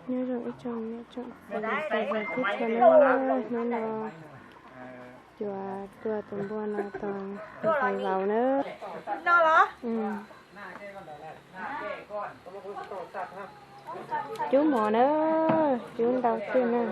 Nyob zoo ib tsoom niam tsoom txiv sawv daws teb chaws nawb, hnub no yuav tua tus npua no tos tus hais vauv nawb. Cub mov nawb, cub ntau tiag na.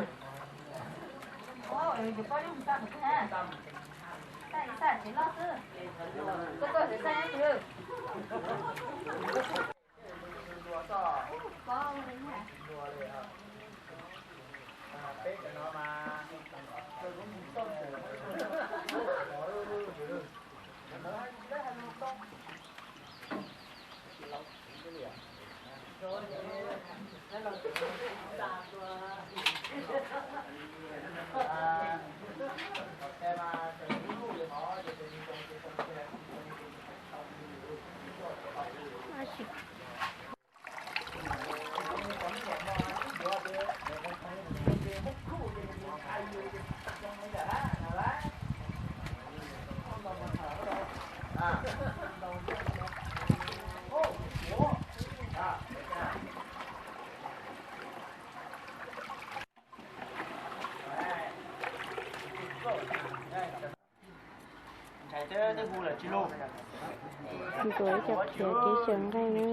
Ntuav cov khiav kev sawv nqaij na.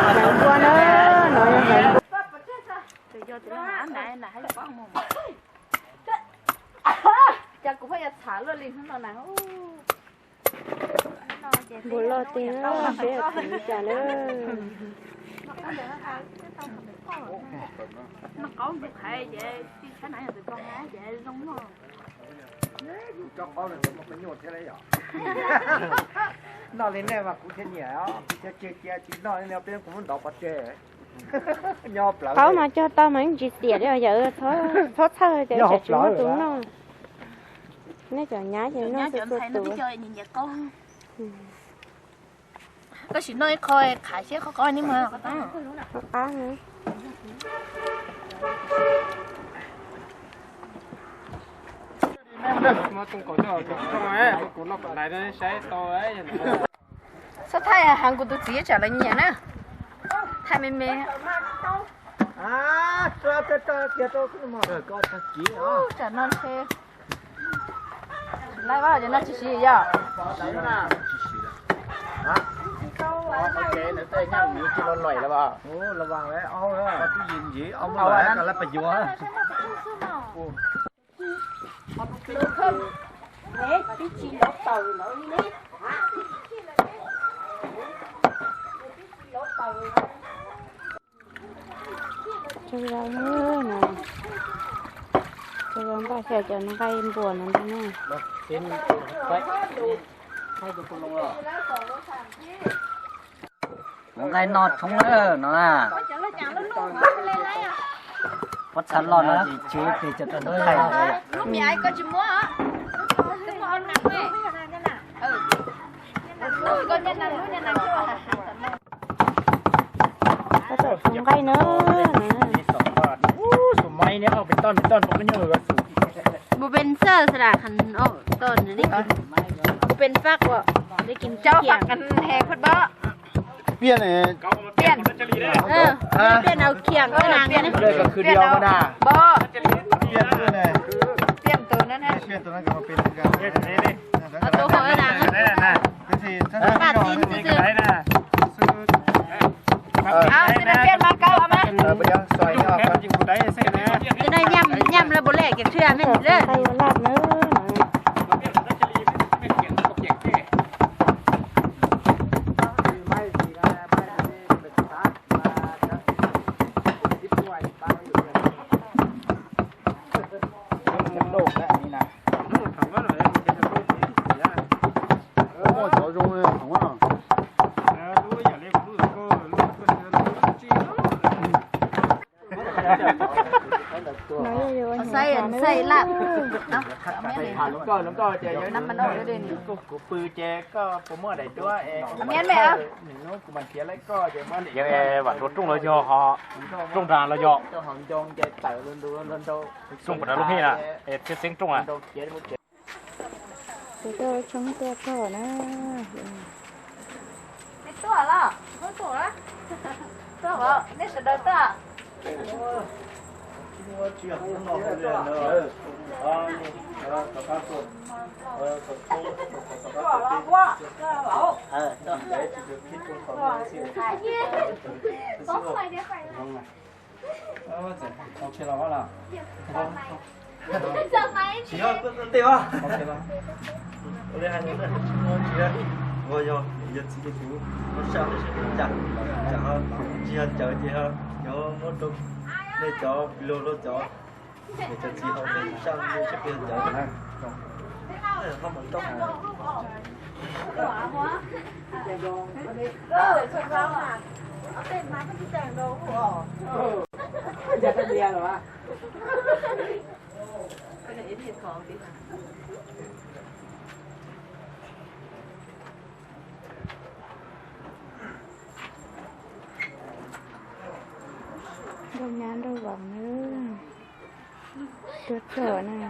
Hlawv npua na, no yog hlawv npua. Cas kuv pheej yuav txhav luaj li hnub no na. Npua loj tiag, peb ua txiv li cas lawm. Noj li nej mas kuv thiaj nyiam os, kuv thiaj cia cia tsis noj li nej peb kuv muab ntov pov tseg. Qaub mas cog tau mas yeej tsis xiam li os yawm, txhob txhawj tias tsam tsis muaj tus noj. Nej cov nyab ces noj xwb xwb tus. Koj sim noj ib qho qhav siab qhov qaub ni mas qhov qab. Txhob thaij heev kuv tus txiv tsam lawv nyiam na. Thaij me me. Tsam no ntshe lawv vaj cov no tsis siv yog. Tsaug zog no, tsaug zog npaj xyaw cov nqaij npua no ntag na. Ua nqaij noj tshoob lawm no na. Pob txha loj no ces tsev pem cov tau thaij. Nqaij na. Mus pes xwb las, mus pes fab ua, cov fab kan he khuj dob. Piaj ne. Piaj. Piaj nau khiang ua nas. Piaj tus na. Piaj tus na. Paj tin xwb xwb. Xwb na piaj mas kau mas. Tus no nyam nyam lawv puas lej kiag thiab me lawm. Xaib, xaib Lab. Nub koj, nub koj ces kuv pw ces koj puas muaj daim duab es, nub kuv mam nrhiav laib koj ces muab daim. Yeej vam rua rooj los yog ho rooj nrag los yog. Rooj pam nrag lub hej na, es thiab xeeb rooj na. Tus tuaj tshoob tuaj txog na. Nej tuaj los, tuaj, nej sawv daws tuaj. Tsis yog koj tuaj tej os. Ua li hais no na, tsis muaj tsis, nqua yog yog txiv yog tus muab saj peb sab teb cas, cas ho tsis yog cawv ces ho cov muab rau nej cov lug rau cov, cov txiv ho saj nej sab peb cawv na. Ho mam rau. Nrog nyab nrog vauv na, tuaj txog na.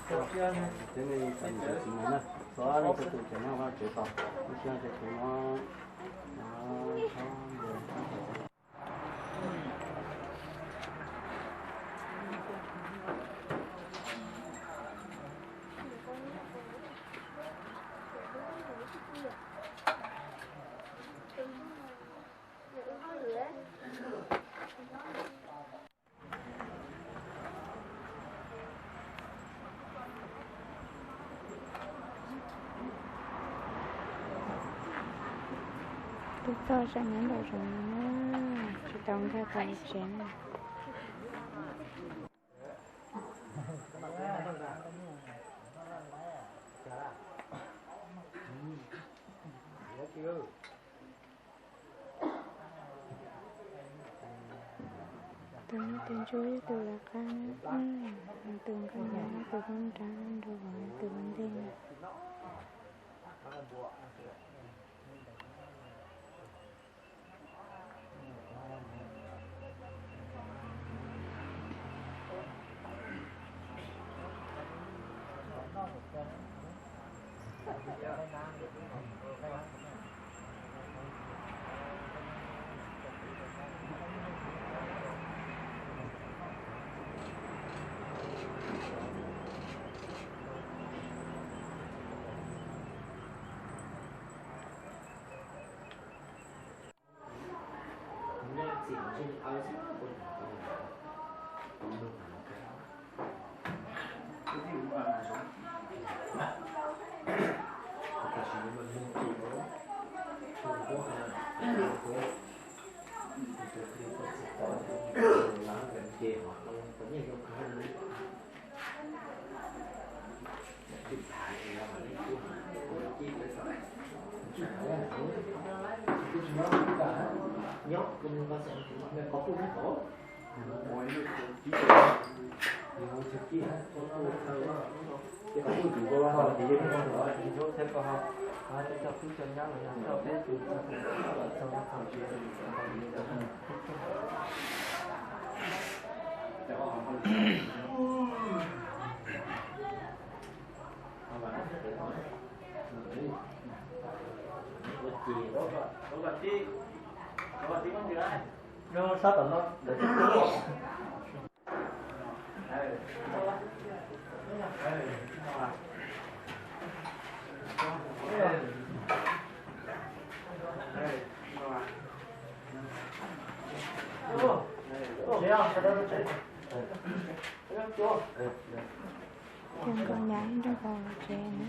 Tuaj txog sab nyab nraum zoov no na, tsis tau nkag tau tsev na. Tus no tus ntsuab yog tus lawv qab na, tus nkauj nyab, tus hmoob nrab, nrog vauv, tus ua ntej na. Coj nkauj nyab nrog vauv los tsev na.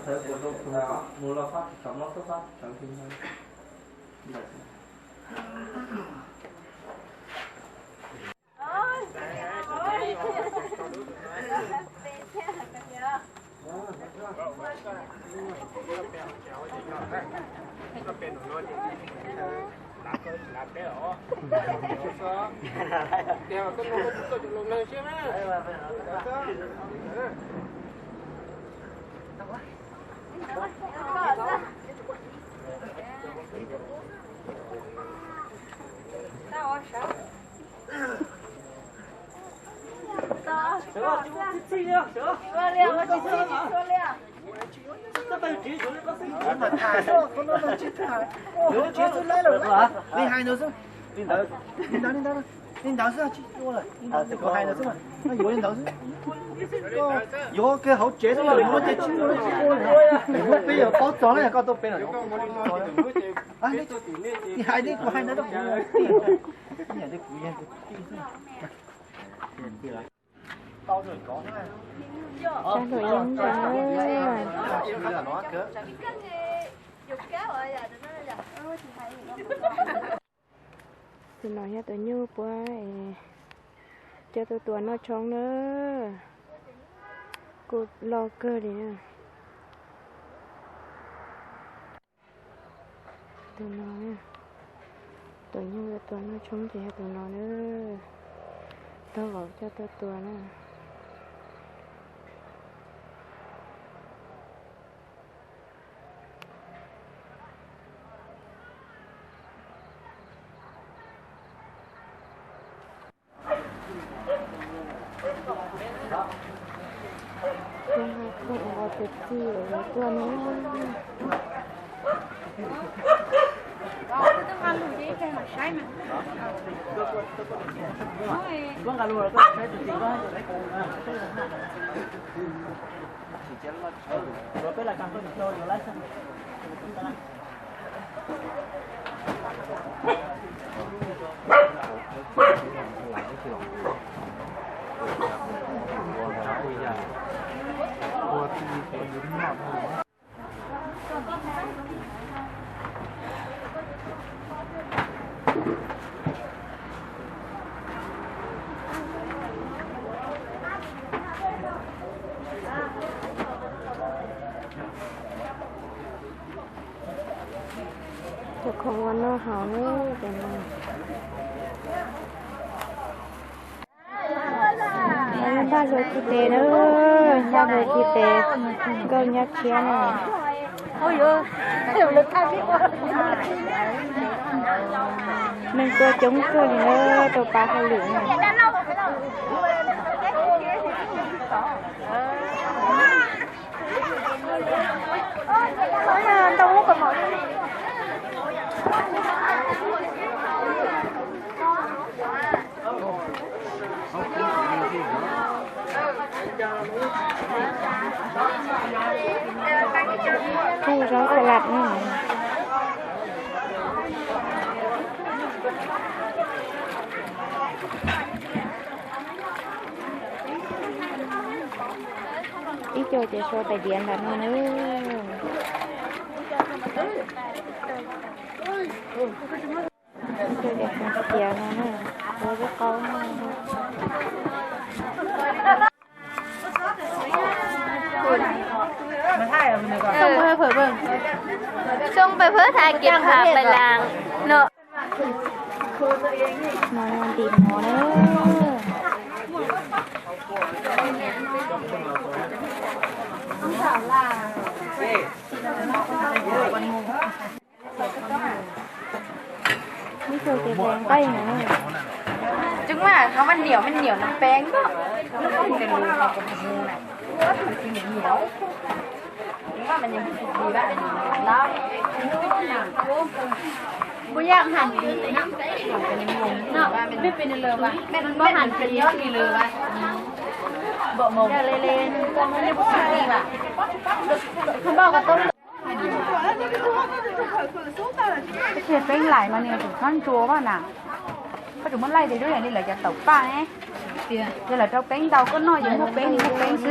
Mus los fab tsev, mus los fab tsev, mus los fab tsev. Li hais ntawd xwb. Li ntawd, li ntawd, li ntawd xwb, tsis ua lawm. Li ntawd kuv hais ntawd xwb mas, yuav li ntawd xwb. Yuav kiag hauv tsev xwb, yuav ces tsis ua, tsis ua li. Peb yuav paub txog na, koj tuaj peb no. Hais li kuv hais ntawd rau kuv tij, kuv yeej tus tij xwb. Sab hluas yeeb ntawd. Tus no yog tus nyuj puab es coj tuaj tua noj tshoob na. Kuj loj kawg li na. Tus no, tus nyuj tua noj tshoob ces yog tus no na. Taug vauv coj tuaj tua na. Tus no kuj ua tus tij uas yuav tuaj no. Tus khoom ua noj haus na, tus no. Npaj hlua txij tes na, npaj hlua txij tes, nkauj nyab tshiab na. Neeg tuaj coob kawg li na, rau pab hauj lwm na. Coj zaub salad na. Ib co ces sau tais diav ntawm no na. Ib co ces sau tais diav no na, ua zaub qaub no. Xoo pais phwb tha kiv pha pais laas no. No ntim mov na. Ib co ces nqaij no. Trứng mà nó vẫn nhiều, vẫn nhiều, nó bén đó. Nó không có mùi này. Ủa, mà cái này nhiều. Trứng mà mình nhìn gì vậy? Đó. Bố Giangหั่นดีนะ เนาะ ไม่เป็นเลยว่ะ แม่นบ่หั่นดี บอกมอง อย่าเลยเลย มันไม่ได้พูดดีว่ะ เขาบอกกับต้น Ces peeb laim mas nws tseem txhob ntsuas mas na. Koj tseem muab laij ces lub yam li lawv cov taum paj ne. Yog lawv rau peeb ntau koj noj ces muaj peeb muaj peeb xwb.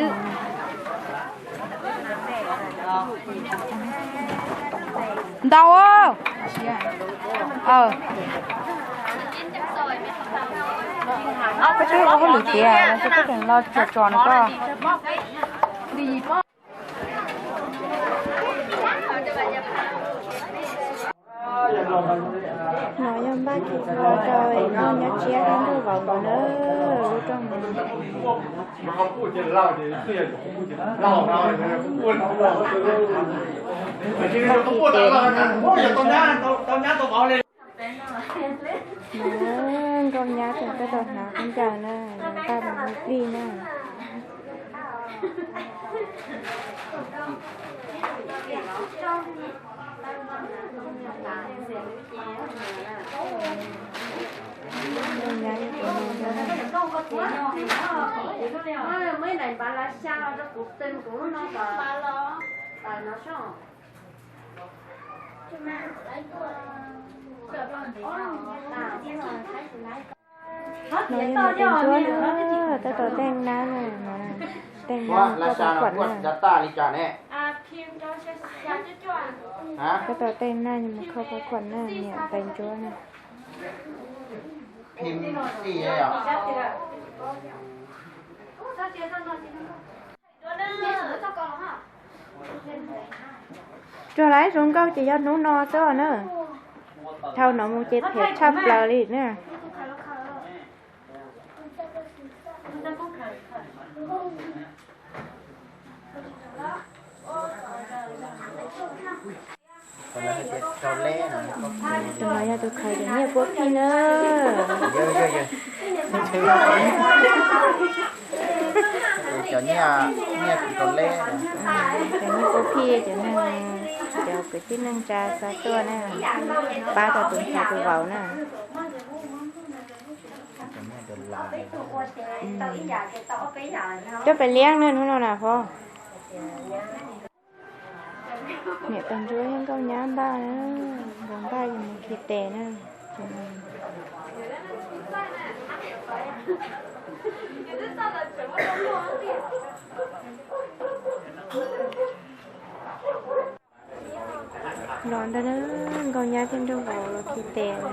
Ntau. Koj twb ua hauj lwm tiav los koj tseem los tsuam tsuam no koj. No yog npaj kis rau nkauj nyab tsiab thiab nraug vauv nkawd na, lub rooj no. Nkauj nyab tseem tuaj tau hnav khaub ncaws na, npaj mus plig na. No yog niam tais ntsuab na, tab tom teej nab na, teej nab kho pab khuam na. Tab tom teej nab mus kho pab khuam na, niam tais ntsuab na. Tsuas lawv zoo nkauj ces yog hnub no xwb na. Dhau no mus ces phem tshaj plaws li na. Tus no yog tus khaws cov nyiaj puab phij na. Cov nyiaj, nyiaj tus rau leb. Cov nyiaj puab phij, cov neeg, cov kwv tij neej tsa xa tuaj na, pab rau tus ntxhais tus vauv na. Coj pem liab na hnub no na hov. Niam tais ntsuab thiab nkauj nyab npaj na, nkawd npaj yus mus khi tes na. Los ntag na, nkauj nyab thiab nraug vauv los khi tes na.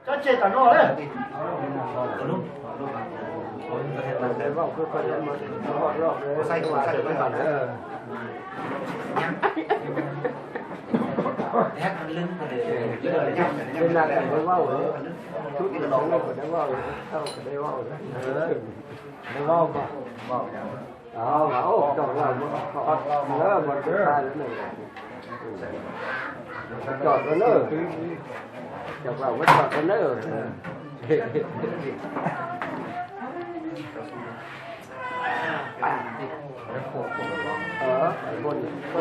Tso tseg tam no lawm. Cov na, cov na,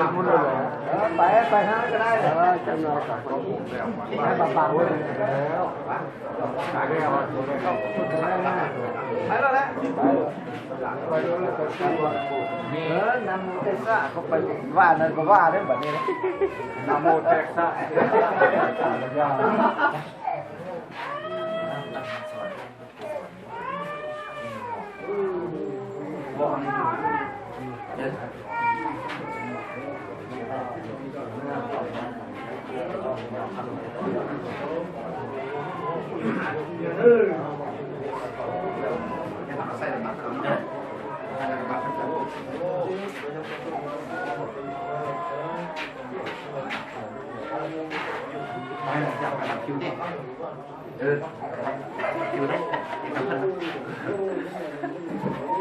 cov na. Pais, pais hab ko na. Nam mô Tây Sa, koj pais vaj no koj vaj lawm npam ne. Nam mô Tây Sa.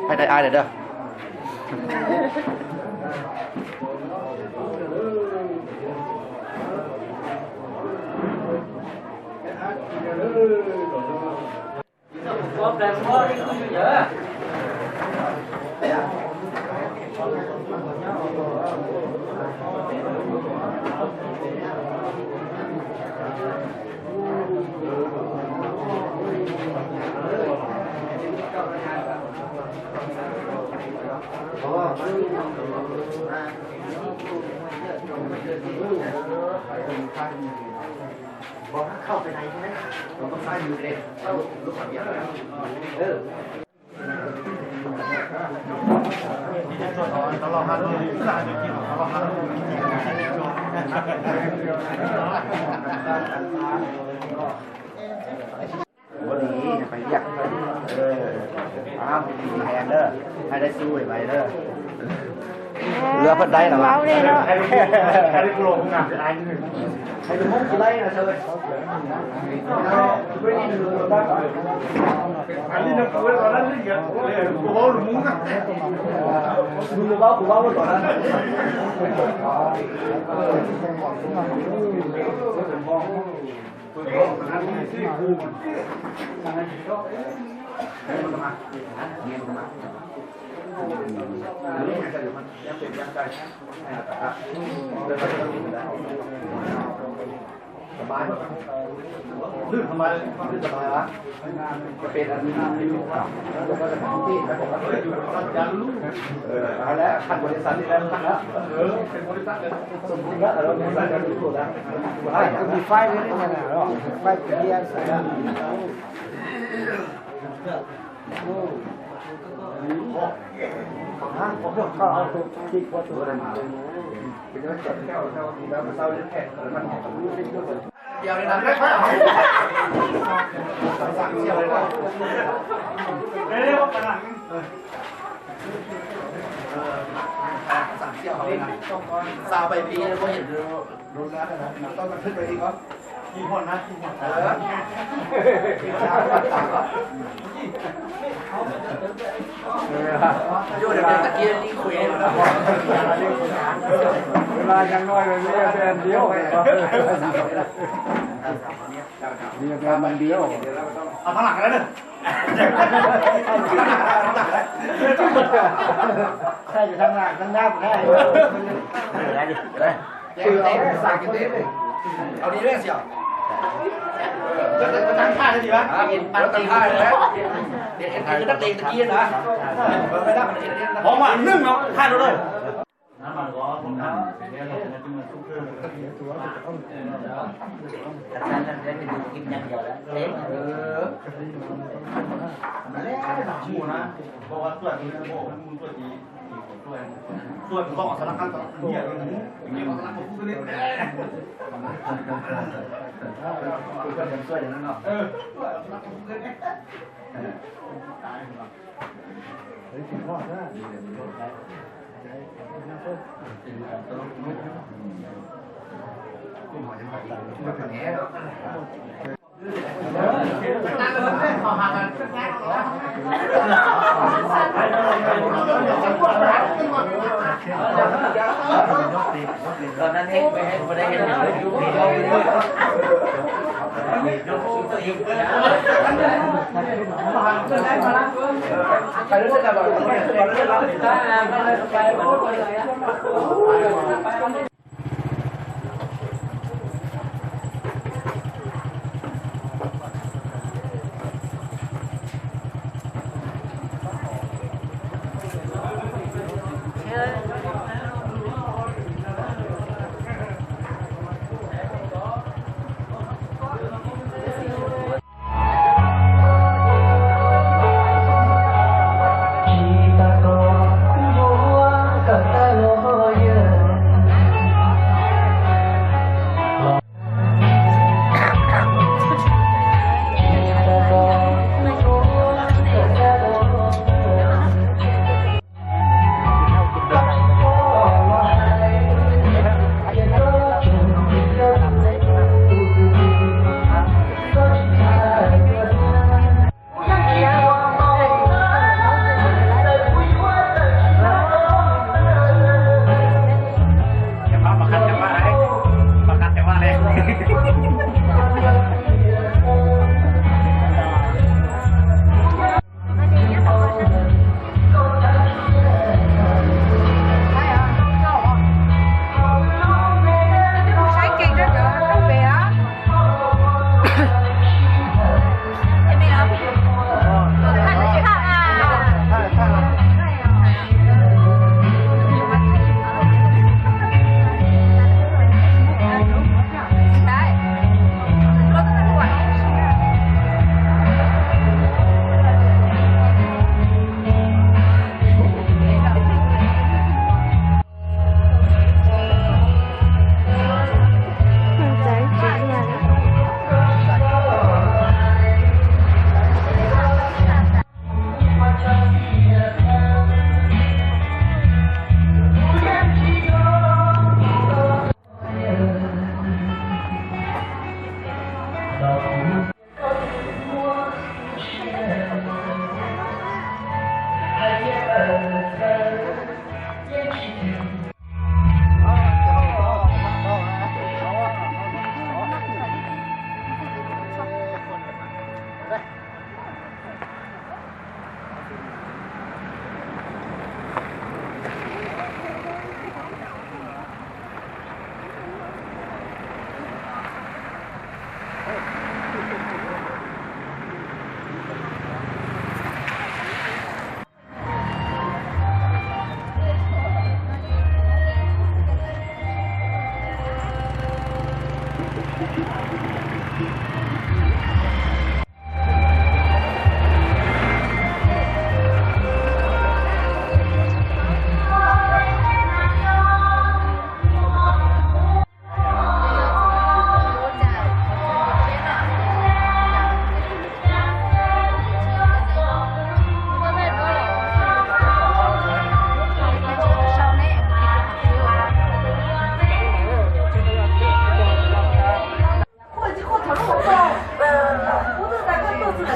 Hais dai ai lawm da. Ua li, pais liaj. Hais dai su pais na. Lawv pheej dai no. Thab lam, thab lam, thab lam.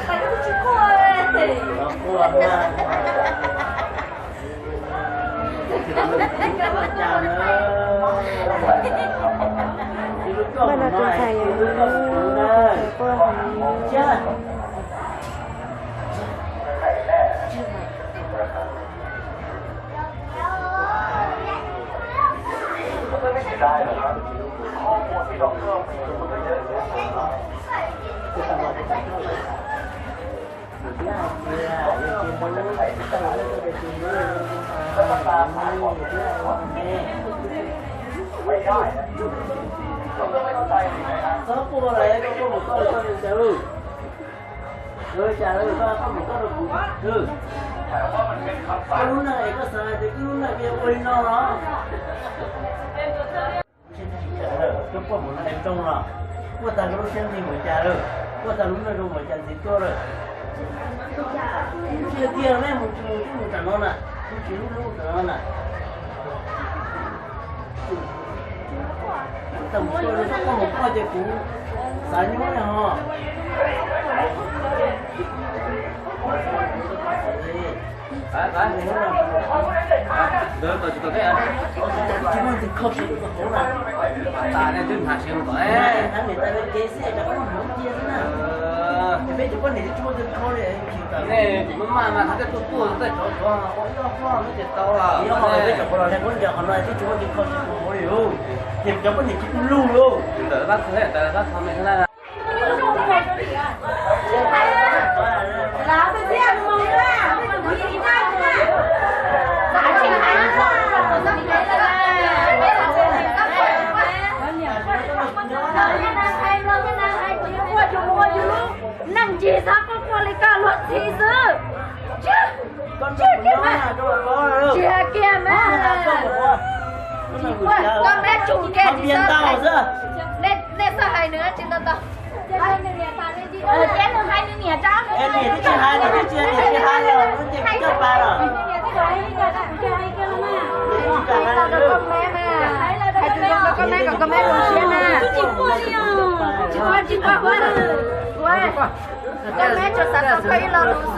Npaj no tus ntxhais yog tus ntxhais quaj Koj lub neej es koj xav hais tias koj lub neej yuav ua li no los? Koj puaj mus noj qe rooj los, puaj tag koj lub siab ntsig mus cas lawm, puaj tag lub neej zoo mus cas ntxiv tuaj lawm. Tiag tiag ne, mus mus mus tam no na, mus tsis lub lub tam no na. Tam mus koj mus koj ces kuv xav nyob ne ho. Nej kuv maj maj hais tej tuaj tuaj cov hlob no ces tau lawm. Peb cov poj niam tsis muaj twg kho siab ua li, ces cov poj niam tsis muaj lus li. Ntawm pab kho, ntawm pab kho me xwb na. Neeg tsis txhob quaj quaj li koj luag txhij xwb. Tsis hais kiag mas. Koj meb tsum kiag tsis txhob, nej txhob hais nws tsis tau tau. Ces nws hais nws niam tso. Hais tsis tau rau koj meb mas. Hais tsis tau rau koj meb kom koj meb zoo siab na. Tsis quaj, tsis quaj, ua, koj meb tsuas xav tau koj ib lo lus xwb.